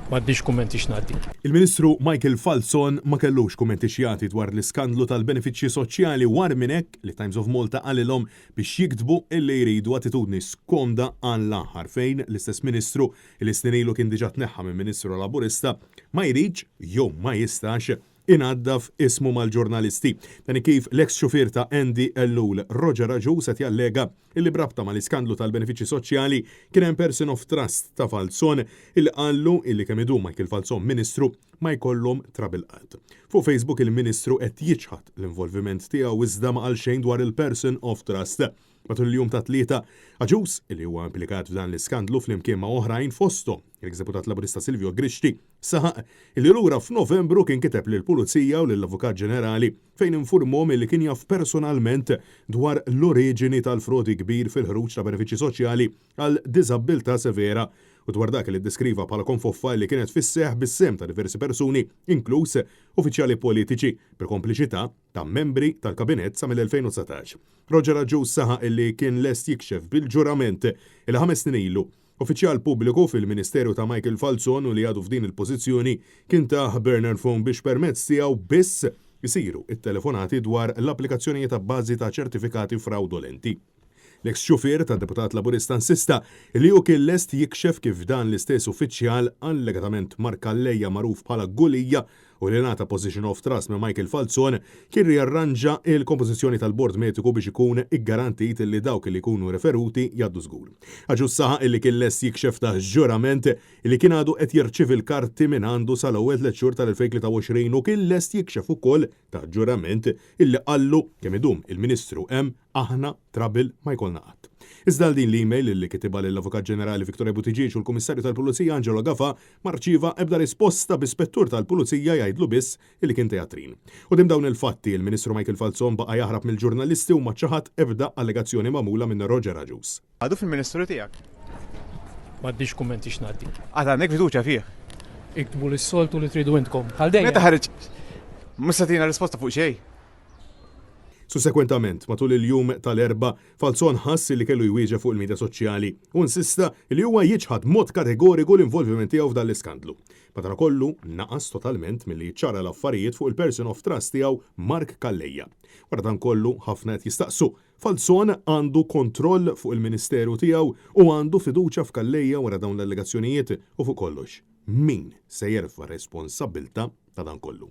M'għandix kummenti x'ngħaddi. Il-Ministru Michael Falzon ma kellux kummenti x'jagħti dwar l-iskandlu tal-benefiċċji soċjali u agħar minn hekk li Times of Malta qalilhom biex jiktbu illi jridu attitudni skomda għall-aħħar fejn l-istess Ministru li snin ilu kien diġà tneħħa minn Ministru Laburista ma jridx jew ma jistax inaddaf ismu mal-ġurnalisti. Dan kif l-eks xufier ta' Andy Ellul, Roger Agius qed jallega illi b'rabta mal-iskandlu tal-benefiċċji soċjali kien hemm person of trust ta' Falzon illi qallu illi kemm idum Michael Falzon Ministru ma jkollhom trouble qatt. Fuq Facebook il-Ministru qed jiċħad l-involviment tiegħu iżda ma qal xejn dwar il-person of trust. Matul il-jum tat-Tlieta, Agius, illi huwa implikat f'dan l-iskandlu flimkien ma' oħrajn fosthom l-eks-deputat Laburista Silvio Grixti, Saħaq li lura f'Novembru kien kiteb lill-Pulizija u lill-Avukat Ġenerali fejn infurmhom li kien jaf personalment dwar l-oriġini tal-frodi kbir fil-ħruġ ta' benefiċċji soċjali għal diżabbiltà severa u dwar dak li ddeskriva bħala konfoffa li kienet fis-seħħ bis-sehem ta' diversi persuni inkluż uffiċjali politiċi bil-kompliċità ta' membri tal-Kabinett sa mill-2019. Roger Agius saħaq li kien lest jikxef bil-ġurament li ħames snin ilu Uffiċjal pubbliku fil-Ministeru ta' Michael Falzon u li għadu f'din il-pożizzjoni kien tah burner phone biex permezz tiegħu biss isiru t-telefonati dwar l-applikazzjonijiet abbażi ta' ċertifikati frawdolenti. L-eks xufier tad-deputat Laburista insista li hu kien lest jikxef kif dan l-istess uffiċjal, allegatament Mark Calleja magħruf bħala Gulija u li ngħata position of trust minn Michael Falzon, kien riarranġa l-kompożizzjoni tal-bord mediku biex ikun iggarantit li dawk li jkunu referuti jgħaddu żgur. Agius saħaq li kien lest jikxef taħt ġurament li kien għadu qed jirċievi l-karti mingħandu sal-ewwel tlett xhur tal-2023 u kien lest jikxef ukoll taħt ġurament illi qallu kemm idum il-Ministru hemm aħna trouble ma jkollna qatt. Iżda għal din l-email li kitibha lill-Avukat Ġenerali Victoria Buttigieg u l-Kummissarju tal-Pulizija Angelo Gafà ma rċieva ebda risposta b'ispettur tal-Pulizija jgħidlu biss li kien teatrin. Quddiem dawn il-fatti, il-Ministru Michael Falzon baqa' jaħrab mill-ġurnalisti u ma ċaħad ebda allegazzjoni magħmula minn Roger Agius. Għadu fil-Ministeru tiegħek? M'għandix kummenti x'ngħaddi. Għad għandek fiduċja fih? Iktbu lis-soltu li tridu intkom. Bħal dejjem. Meta ħareġ mhux se tina risposta fuq xejn. Sussekwentament, matul il-jum tal-Erbgħa, Falzon ħass li kellu jwieġeb fuq il-midja soċjali u insista li huwa jiċħad b'mod kategoriku l-involviment tiegħu f'dan l-iskandlu. Madankollu, naqas totalment milli jiċċara l-affarijiet fuq il-person of trust tiegħu Mark Calleja. Wara dan kollu, ħafna qed jistaqsu, Falzon għandu kontroll fuq il-Ministeru tiegħu u għandu fiduċja f'Calleja wara dawn l-allegazzjonijiet u fuq kollox, min se jerfa' responsabbiltà ta' dan kollu?